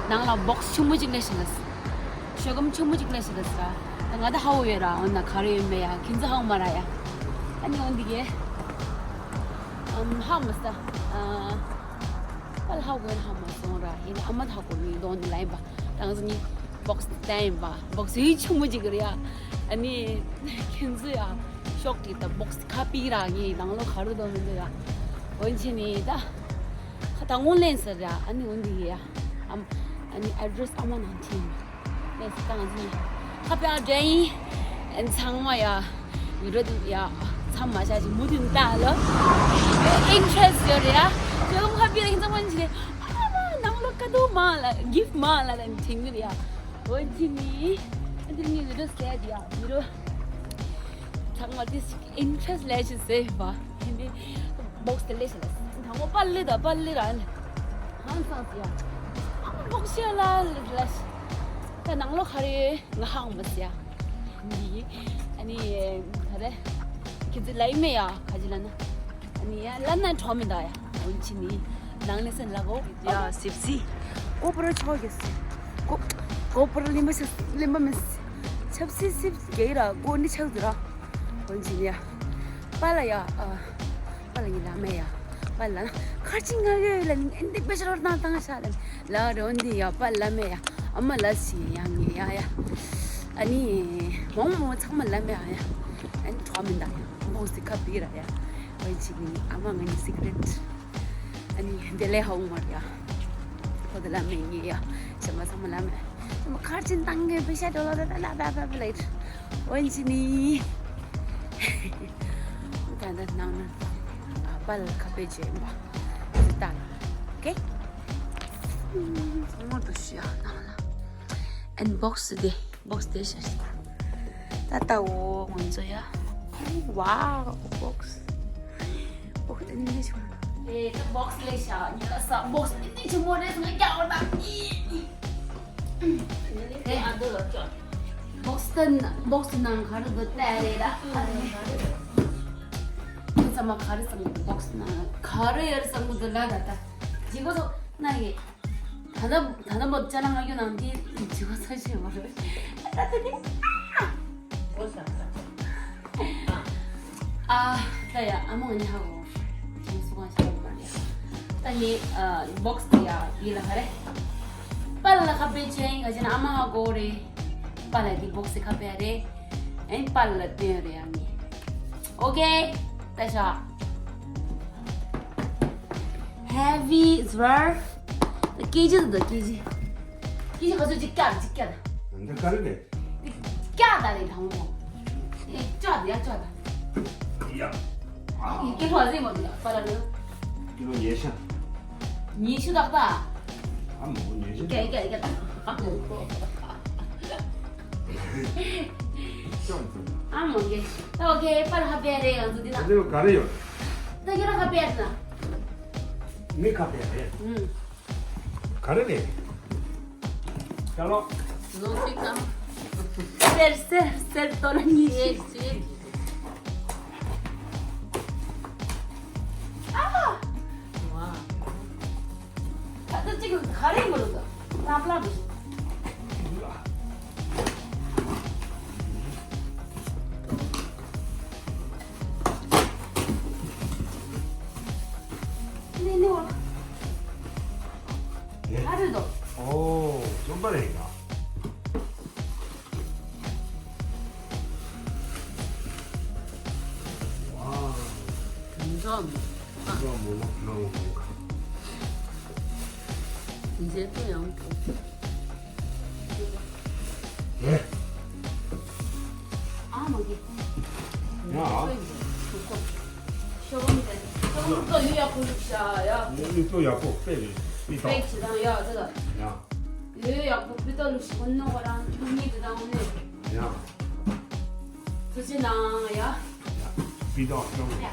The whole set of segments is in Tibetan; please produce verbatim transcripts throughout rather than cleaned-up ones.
ནང་ལ་བོག་སི་ཆུང་མོ་ཅིག་སླེབས་ཤག་ལ། ཤོག་སྒམ་ཆུང་མོ་ཅིག་སླེབས་ཤག་ལ་ཟེར། ད་ང་ད་ཧ་གོ་ཡོད་ར། འོ་ན་ག་རེ་ཡོད་མེད་ཡ་ཁྱེད་ཚོ་ཧ་གོ་མ་ར་ཡ། ཨ་ནི་འོ་འདི་གས། ཨམ་ཧ་མ་ས། ཨ། པ་ལ་ཧ་གོ་ཡ་ཧ་མ་སོང་ར། ཡིན་ཨ་མ་ད་ཧ་གོ་མི་འདུག་ནི་ལ་ཡིན་པ། ད་ང་ཚོ་ནི་བོག་སི་ལ་ཡིན་པ། བོག་སི་ཡི་ཆུང་མོ་ཅིག་རེད་ཡ། ཨ་ནི་ཁྱེད་ཚོ་ཡ། ཤོག་ཅིག་ད་བོག་སི་ཁ་པི་ར་ངའི་ནང་ལོགས་ག་རེ་འདུག་མི་འདུག་ཡ། འོན་ཆེ་ནི་ད། ཁ་ད་ངོ་ལེན་ཟེར་ར། ཨ་ནི་འོ་འདི་ཡ། ཨམ། ཨ་ནི་ཨེ་ཌི་རེ་སི་ཨ་མ་ནང་ཐིམ། ལས་སི་ཏང་ཟིན། ཁ་པའི་ཨ་འདྲ་ཡིན། ཨན་ཚང་མ་ཡ། ཡུ་རོ་ཡ། ཚང་མ་ཤ་ཞིག་མུ་མཐུད་ལྟ་ལ། ཨིན་ཊི་རེ་སི་ཡོད་རེད་ཡ། ཁྱོད་ཁ་པའི་ཨིན་ཚང་མ་ཞིག་ཨ་མ་ནང་ལོགས་ཀ་དུ་མ་ལ་གིཕ་མ་ལ་ལ་ཐིང་གི་རེད་ཡ། འོ་ཅི་ནི། ཨ་འདི་ནི་ཡུ་རོ་སི་ལས་ཡ། ཡུ་རོ། ཚང་མ་དེ་ཞིག་ཨིན་ཊི་རེ་སི་ལས་ཞིག་ཟེར་བ། ཡིན་དེ། བོག་སི་དེ་ལས་ཤ་ལ། དང་པོ་པར་ལི་ད་པར་ལི་ར་ལ། ཧང་སང་སི་ཡ། ཨ་བོག་སི་ལ་ལ་ལ་ཤ། ད་ནང་ལོགས་ག་རེ་ང་ཧང་མ་སི་ཡ། འདི། ཨ་ནི། ག་རེ། ཁྱེད་ཚོ་ལ་ཡི་མེ་ཡ་ག་ཅི་ལ་ན། ཨ་ནི་ཡ་ལ་ན་གྲོ་མི་ད་ཡ། འོན་ཅི་ནི། ནང་ནས་སེ་ལ་གོ། ཡ་སིབ་སི། ཀོ་པོ་ར་ཆོག་གི་སི། ཀོ། ཀོ་པོ་ར་ལིམ་པ་སི་ལིམ་པ་མི་སི། ཆབ་སི་སིབ་གེ་ར་གོ་ནི་ཆག་དུ་ར། འོན་ཅི་ནི་ཡ། པ་ལ་ཡ། ཨ། པ་ལ་ཡི་ལ་མེ་ཡ། པ་ལ་ན་ཁར་ཅི་ང་གི་ལ་ནི་འདི་པེ་ཤ་རོ་ཏང་ཏང་ཤ་ལ་ལ་རོན་དི་ཡ་པ་ལ་མེ་ཡ། ཨ་མ་ལ་སི་ཡ་ངེ་ཡ་ཡ། ཨ་ནི་མོང་མོ་ཚང་མ་ལ་མེ་ཡ་ཡ། ཨ་ནི་ཁྲོ་མི་འདའ་ཡ་མོ་སི་ཁ་པི་ར་ཡ། ཨོ་ཅི་ནི་ཨ་མ་ང་ནི་སི་ཀི་རེ་ཊི། ཨ་ནི་དེ་ལས་ཧ་གོ་མ་ར་ཡ། ཁོ་དེ་ལ་མེ་ངེ་ཡ། ཤ་མ་ཚང་མ་ལ་མེ་ཡ། ཤ་མ་ཁར་ཅི་ཏང་གི་པེ་ཤ་ཏོ་ལ་ད་ལ་ད་ད་ལ་ཡ། ཨོ་ཅི་ནི། ད་ད་ནང་ན། ཨ་པ་ལ་ཁ་པེ་ཅེ་མ། ད་ལ། ཨོ་ཀེ། ངོ་དུ་ཤི་ཡ་ནང་ལ། ཨན་བོག་སི་དེ། བོག་སི་དེ་ཤ་ཤ། ད་ད་འོ་ང་ཚོ་ཡ། ཝའོ་བོག་སི། བོག་སི་དེ་ནི་ཆུང་མོ། ཨེ་ད་བོག་སི་ལས་ཤ་ཉི་ལ་ས་བོག་སི་དེ་ནི་ཆུང་མོ་རེད་ང་རྒྱག་པ་ད། ཨི་ཨི། ཨེ་ཨ་འདི་ལ་ཅོ། བོག་སི་དེ་བོག་སི་ནང་ག་རེ་འདུག་ལྟ་རེད་ད། ཨ་ནི། ཁྱེད་ཚང་མ་ག་རེ་བསམ་གི་འདུག་བོག་སི་ནང་ག་རེ་ཡོད་བསམ་གི་འདུག་ལ་ད་ད། ཇི་གོ་ཚོ་ན་ཡེ། ད་ལྟ་ད་ལྟ་བབ་ཅ་ལག་ང་རྒྱུ་ནང་དེ་ཇི་གོ་ཚོ་ཤེས་མ་རེད། ད་ལྟ་དེ་ནི། ཨ། ད་ཡ་ཨ་མ་ང་ནི་ཧ་གོ། ཁྱེད་སུ་གང་ཤེས་མ་རེད། ད་ནི་ཨ་བོག་སི་དེ་ཡ་ཡི་ལ་ཧ་རེ། པ་ལ་ཁ་པེ་ཅན་ག་ཅན་ཨ་མ་ཧ་གོ་རེད། པ་ལ་དེ་བོག་སི་ཁ་པེ་རེད། ཨེ་པ་ལ་དེ་རེད་ཨ་ནི། ཨོ་ཀེ། ད་ཤ། Heavy as well. ཀེ་ཇི་དང་ཀེ་ཇི། ཀེ་ཇི་ག་ཚོད་ཅིག་བཀྱག་ཅིག་བཀྱག་དང་། འདི་ག་རེ་རེད། བཀྱག་དང་རེད་དང་མོ། ཨེ་བཀྱག་དང་ཡ་བཀྱག་དང་། ཡ། ཨེ་ཀེ་ཕ་ཟེ་མོ་དང་ཡ་པ་ར་ལོ། ཀི་ལོ་ཉེ་ཤ། ཉེ་ཤུ་དག་ད། ཨ་མོ་ཉེ་ཤ། བཀྱག་བཀྱག་བཀྱག་དང་། ཨ་མོ་ཀེ། ད་ཨོ་ཀེ་པར་ཧ་པེ་རེད་ང་ཚོ་འདི་ན། འདི་ག་རེ་ཡོད། ད་ཡོད་ར་ཧ་པེ་ན། མི་ཁ་པེ་རེད། ཨུམ། ག་རེ་རེད། ཅ་ལག་ལོ་ཅིག་དང་། སེར་སེར་སེར་ཏོ་ལ་ཉི་ཤུ། སེར་སེར། ཨ། ཝ། ད་ལྟ་ཅིག་ག་རེ་མོ་ལ་ལབ་ལབ། ནི་ནི་ཝ། ཨ་རེ་དོ། ཨོ། རྩོམ་པ་རེད་ཡ། ཝའོ། འཛོམས། འཛོམས་མོ་མོ་ནང་ངོ་ཁ། མཛེས་པོ་ཡང་པོ། ཨེ། ཨ་མ་གི། ཡ། ཤོག་བུ་དེ། ཤོག་བུ་དེ་ལུས་ཡག་པོ་བླུགས་ཤག་ཡ། ལུས་པོ་ཡག་པོ་དཔེ་རེད། དཔེ་དང་། དཔེ་ཅི་དང་ཡ་དེ་ལ། ཡ། ལུས་ཡག་པོ་སྤུས་དག་བླུགས་ཤག་ནོ་ག་རང་ཐུག་ཉིད་དེ་དང་ནས། ཡ། ཐུགས་རྗེ་གནང་ཡ། ཡ། སྤུས་དག་སྐྱོང་། ཡ།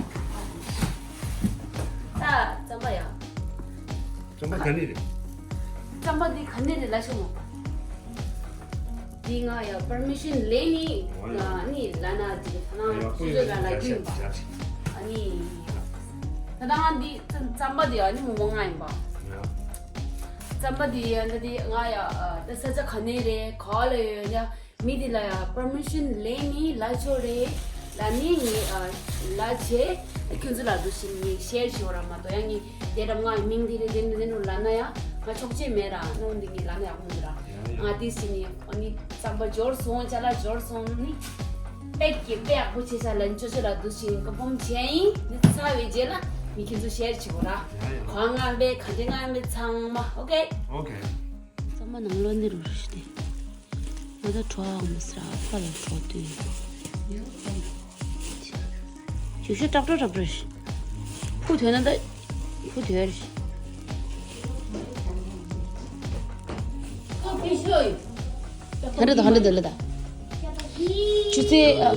ད་རྩམ་པ་ཡ། རྩམ་པ་ག་ནས་རེད། རྩམ་པ་འདི་ག་ནས་རེད་ལ་ཤོག་མོ། འདི་ང་ཡ་པར་མི་ཤན་ལེན་ནི། ཨོ་ཡ། ཨ་ནི་ལ་ན་འདི་ཐ་ན་ཨ་ཡ་སུ་ཟོ་ལ་ན་རྒྱུན་པ། ཨ་ནི། ད་ང་འདི་རྩམ་པ་འདི་ཨ་ནི་མོ་ང་ཡིན་པ། ཡ། རྩམ་པ་འདི་ཡ་འདི་ང་ཡ་ད་ས་ཆ་ག་ནས་རེད། ག་ལ་ཡོད་ཡ། མི་འདི་ལ་ཡ་པར་མི་ཤན་ལེན་ནི་ལ་ཆོ་རེད། ལ་ནི་ངས་ལ་བྱས་ཁྱོད་ཚོ་ལ་འདུག་ཤིང་ངས་ཤེར་བྱེད་འོ་ར་མ་གཏོགས་ཡ་ངས་དེ་ར་ང་མིང་འདི་རེད་དེ་མི་དེ་ནོ་ལ་ན་ཡ་ང་ཆོག་ཅེས་མེད་ར་ནོ་འདི་ངས་ལ་ན་ཡག་མོ་འདི་ར། ང་དེ་སི་ནི་ཨ་ནི་རྩམ་པ་འབྱོར་སོང་ཅ་ལག་འབྱོར་སོང་ནི། དཔེ་གི་དཔེ་ཡག་པོ་བྱེད་ས་ལན་ཅོ་ཅོ་ལ་འདུག་ཤིང་ཀོ་ཕོམ་བྱས་ཡིན་ནི་ཚ་བའི་རྗེས་ལ་མི་ཁྱེད་ཚོ་ཤེར་བྱེད་དགོས་ར། གང་ང་བའི་ག་འདྲ་ང་བའི་ཚང་མ་ཨོ་ཀེ། ཨོ་ཀེ། ཚང་མ་ནང་ལོགས་ནས་རུ་ཤི་སྟེ། ང་ད་གྲོགས་ཨ་མ་སི་ར་ཕ་ལ་གྲོགས་དུས། ཞུ་ཞུ་ཀྲག་ཀྲོ་ཀྲག་ཀྲོ་ཤི། ཕུ་ཐོན་ན་ད་ཕུ་ཐོན་རེ་ཤི། ཧ་འདྲ་ད་ཧ་འདྲ་ད་ལ་ད། ཆུ་ཚོད་ཨ།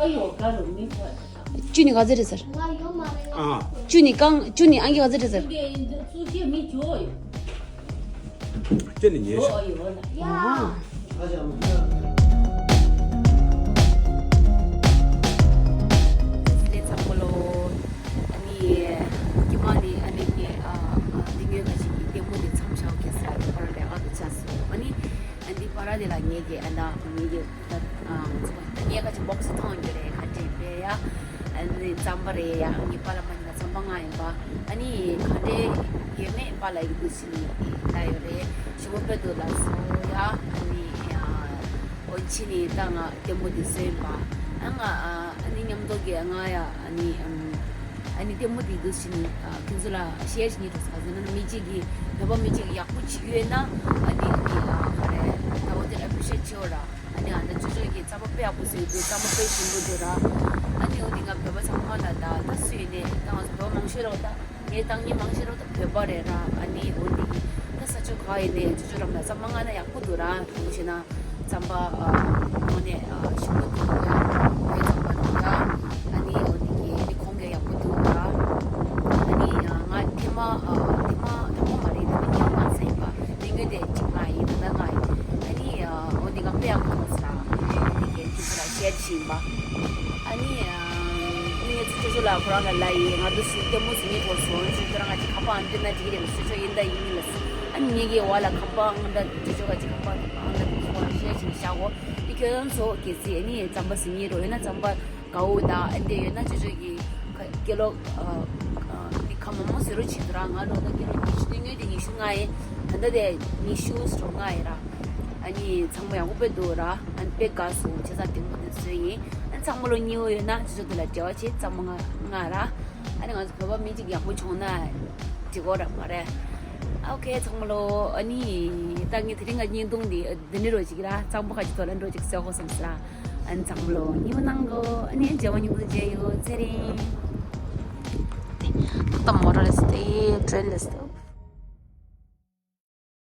ཨ་ཡོ་ག་རུ་མི་ཁ། ཅུ་ནི་ག་ཚོད་རེད་ཟེར། ཨ། ཅུ་ནི་རྐང་ཅུ་ནི་ཨང་ཀི་ག་ཚོད་རེད་ཟེར། ཚུགས་ཀྱི་མི་ཇོ་ཡོ། ཅུ་ནི་ཉེ་ཤོས། ཨ། ལས་ཚ་པོ་ལོ། ཨ་ནི་ཀྱི་མ་ནི་ཨ་ནི་ངས་ཨ་འདི་ངོས་ཁ་ཞིག་གི་ལྟད་མོ་འདི་མཚམས་བཞག་གི་ཟེར་ཡ་གི་པར་ལས་ཨ་དུ་ཆ་སོང་། ཨ་ནི་ཨ་འདི་པར་འདི་ལ་ངས་ཀྱི་ཨ་ན་ངས་ཀྱི་ད་ཨ་ཚོ་ངས་ཁ་ཅིག་བོག་སི་ཐོང་གི་རེད། ཁ་ཅིག་པས་ཡ། ཨ་ནི་རྩམ་པ་རེད་ཡ། ངའི་པ་ལ་མ་ནི་ལ་རྩམ་པ་ང་ཡིན་པ། ཨ་ནི་ག་འདྲས་ཡོད་མེད་པ་ལ་ཡི་དུ་ཞིག་ལ་ཡོད་རེད། ཞི་མོ་དཔེ་དུ་ལ་སོ་ཡ། ཨ་ནི་ཨ་འོ་ཕྱི་ནི་ད་ང་ལྟད་མོ་འདི་བཟོས་ཡིན་པ། ཨ་ང་ཨ་ནི་མཉམ་དུ་གི་ང་ཡ་ཨ་ནི་ཨམ། ཨ་ནི་ལྟད་མོ་འདི་འདུག་ཟིན་ནི་ཨ་ཁྱོད་ཚོ་ལ་ཤེར་བྱེད་ནི་འགྲོ་ས་ཟེར་ན་མི་གཅིག་གིས་བོད་པ་མི་གཅིག་གིས་ཡག་པོ་བྱེད་ཀྱི་ཡོད་ན་ཨ་ནི་ཨ་ནི་ཨ་ག་རེ་ད་འོ་དེར་ཨེ་པི་རི་ཤི་ཨེཊ་བྱེད་འོ་ར། ཨ་ནི་ཨ་ད་ཅོ་ཅོ་གིས་རྩམ་པ་དཔེ་ཡག་པོ་བཟོས་འདུག་རྩམ་པ་དཔེ་ཞིམ་པོ་འདུག་ར། ཨ་ནི་འོ་འདི་ང་བོད་པ་ཚང་མ་ལ་ད་ད་སུ་ཡིན་ནས་ད་ང་ཚོ་བོད་པ་མང་ཤོས་རོགས་ད་ངས་ད་ངའི་མང་ཤོས་རོགས་ད་བོད་པ་རེད་ར། ཨ་ནི་འོ་འདི་གི་ད་ས་ཆ་ག་ཡིན་ནས་ཅོ་ཅོ་རམ་ལ་རྩམ་པ་མངགས་ན་ཡག་པོ་འདུག་ར། དྲང་པོ་བཤད་ན། རྩམ་པ་ཨ་དངོས་གནས་ཨ་ཞིམ་པོ་འདུག་ཡ། བོད་རྩམ་པ་འདུག་ཡ། ཨ་ནི་འོ་དེ་གི་ཨ་ནི་གོང་གི་ཡག་པོ་འདུག་ཡ། ཨ་ནི་ཨ་ང་ཐེངས་མ་ཨ་ཐེངས་མ་དང་པོ་མ་རེད། ད་ནི་ཉི་མ་ཚ་ཡིན་པ་ནི་དངོས་དེ་གཅིག་མ་ཡིན་ད་ལྟ་ང་ཡིན། ཨ་ནི་ཨ་འོ་དེ་ང་དཔེ་ཡག་པོ་མཐོང་སོང་ར། དེ་གི་ཁྱེད་ཚོ་ལ་ཤེར་བྱེད་ཡིན་པ། ཨ་ནི་ཨ་ངས་ཚུར་ཅོ་ཅོ་ལ་ཁོ་རང་ལ་ལབ་ཡིན། ང་འདུག་སེ་ལྟད་མོ་ཟིན་ནི་གོ་སོང་། ཅོ་ཅོ་རང་ང་ཅིག་ཁ་པར་ཨང་སྤྲད་ན་འགྲིག་གི་རེད། སུ་ཆོ་ཡིན་ད་ཡིན་ལ། ཨ་ནི་ངེད་ཀྱི་བ་ལ་ཁ་པར་ཨང་ད་ཅོ་ཅོ་ག་ཅིག་ཁ་པར་ཨང་ད་ཁོ་རང་ཤེར་བྱེད་བཞག་གོ། ཨི་ཁྱོད་རང་ཚོ་གལ་སྲིད་ཨ་ནི་རྩམ་པ་ཟིན་ཡིན་རོ་ཡོད་ན་རྩམ་པ་དགའ་བོ་ད་ཨ་འདི་ཡོད་ན་ཅོ་ཅོ་གི་ཀི་ལོ་ཨ་ཨ་ནི་ཁ་མང་མང་ཟེར་རོ་བྱེད་དུ་ར། ང་ལོ་ད་ཀི་ལོ་ཉི་ཤུ་དེ་ངོས་དེ་ཉི་ཤུ་ལྔ་ཡིན། ད་ལྟ་དེ་ཉི་ཤུ་སོ་ལྔ་ཡིན་ར། ཨ་ནི་ཚང་མ་ཡག་པོ་དཔེ་འདུག་ར། ཨ་ནི་དཔེ་དགའ་སོང་། བྱས་ཙང་དེ་མོ་དེ་བཟོས་ཡིན། ཨ་ནི་ཚང་མ་ལོ་ཉེ་བོ་ཡོད་ན་ཅོ་ཅོ་དེ་ལ་འབྲེལ་བ་བྱེད། རྩམ་པ་མངགས་ར། ཨ་ནི་ང་ཚོ་བོད་པ་མི་གཅིག་ཡག་པོ་བྱུང་ན་འགྲིག་གོ་ར་མ་རེད། ཨོ་ཁེ་ཚང་མ་ལོ། ཨ་ནི་ད་ངས་དེ་རིང་ང་བརྙན་ཐུང་འདི་འདི་ནས་རོ་ཅིག་ར། རྩམ་པ་ཁ་ཅིག་ཐོག་ལ་འགྲོ་ཅིག་ཟེར་གོ་བསམ་སི་ར། ཨ་ནི་ཚང་མ་ལོ་ཉིན་མོ་གནང་གོ། ཨ་ནི་རྗེས་མ་མཉམ་དུ་མཇལ་ཡོད། ཚེ་རིང་། ད་མོ་ཊ་རེད་སྟེ་ཊེན་རེད་སྟེ།